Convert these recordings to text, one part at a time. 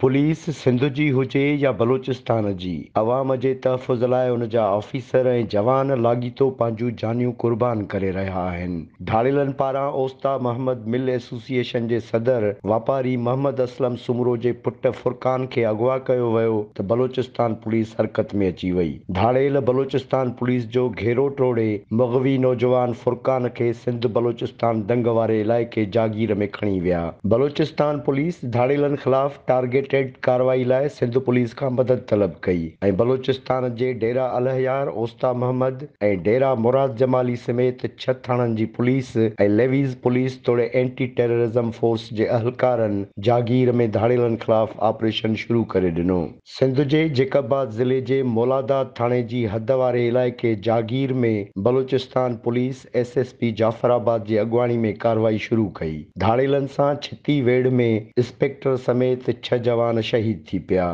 Police Sindh جي هجي يا بلوچستان جي، عوام جي تحفظ لاء ان جا آفيسر ۽ جوان لاڳيتو پنهنجون جانيون قربان ڪري رهيا آهن. ڌاڙيلن پاران اوستا محمد مل ايسوسيئيشن جي صدر واپاري محمد اسلم سومرو جي پٽ فرقان کي اغوا ڪيو ويو ته بلوچستان پوليس حرڪت ۾ اچي وئي. ڌاڙيل بلوچستان پوليس جو گهيرو ٽوڙي مغوي نوجوان فرقان کي سنڌ بلوچستان دنگ واري علائقي جاگير ۾ کڻي ويا. بلوچستان پوليس ڌاڙيلن خلاف ٽارگيٽيڊ ڪارروائي لاء سنڌ پوليس کان مدد طلب ڪئي ۽ بلوچستان جي ڊيرا الهيار، اوستا محمد ۽ ڊيرا مراد جمالي سميت ڇهه ٿاڻن جي پوليس ۽ ليويز پوليس توڙي اينٽي ٽيررزم فورس جي اهلڪارن جاگير ۾ ڌاڙيلن خلاف آپريشن شروع ڪري ڏنو. سنڌ جي جيڪب آباد ضلعي جي مولاداد ٿاڻي جي حد واري علائقي Jagir ۾ Balochistan police S S P Jafarabad جي اڳواڻي ۾ ڪارروائي شروع ڪئي. ڌاڙيلن سان ڇتي ويڙهه ۾ انسپيڪٽر سميت ڇهه جوان شهيد ٿي پيا.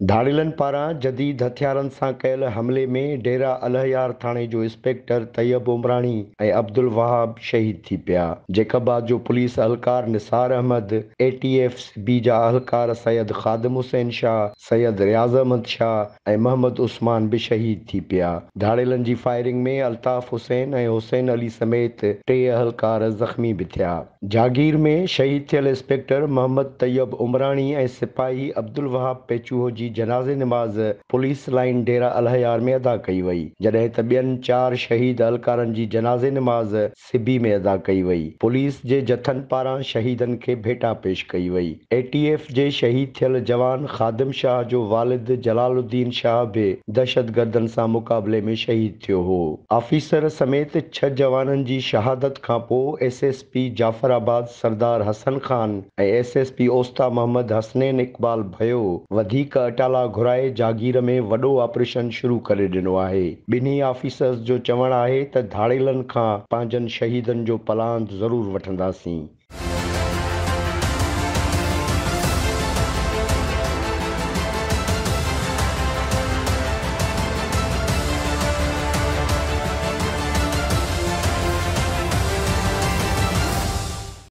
ڌاڙيلن پاران جديد هٿيارن سان ڪيل حملي ۾ ڊيرا الهيار ٿاڻي جو انسپيڪٽر طيب عمراڻي ۽ عبدالوهاب شهيد ٿي پيا. جيڪب آباد جو پوليس اهلڪار Nisar Ahmed, A T F Sibi جا اهلڪار سيد خادم حسين شاهه، سيد رياض احمد شاهه ۽ محمد عثمان به شهيد ٿي پيا. ڌاڙيلن جي فائرنگ ۾ الطاف حسين ۽ حسين علي سميت ٽي اهلڪار زخمي به ٿيا. جاگير ۾ شهيد ٿيل انسپيڪٽر محمد طيب عمراڻي ۽ سپاهي عبدالوهاب پيچوهو جي جنازي نماز پوليس لائين ڊيرا الهيار ۾ ادا ڪئي وئي، جڏهن ته ٻين چار شهيد اهلڪارن جي جنازي نماز سبي ۾ ادا ڪئي وئي. پوليس جي جٿن پاران شهيدن کي ڀيٽا پيش ڪئي وئي. اي ٽي ايف جي شهيد ٿيل جوان خادم شاهه جو والد جلال الدين شاهه به دهشتگردن سان مقابلي ۾ شهيد ٿيو هو. آفيسر سميت ڇهه جوانن جي شهادت کانپوء S S P Jafarabad Sardar Hassan Khan ۽ S S P Usta Muhammad Hasnain Iqbal Bhayo وڌيڪ اٽالا گهرائي جاگير ۾ وڏو آپريشن شروع ڪري ڏنو آهي. ٻنهي آفيسرز جو چوڻ آهي ته ڌاڙيلن کان پنهنجن شهيدن جو پلاند ضرور وٺنداسين.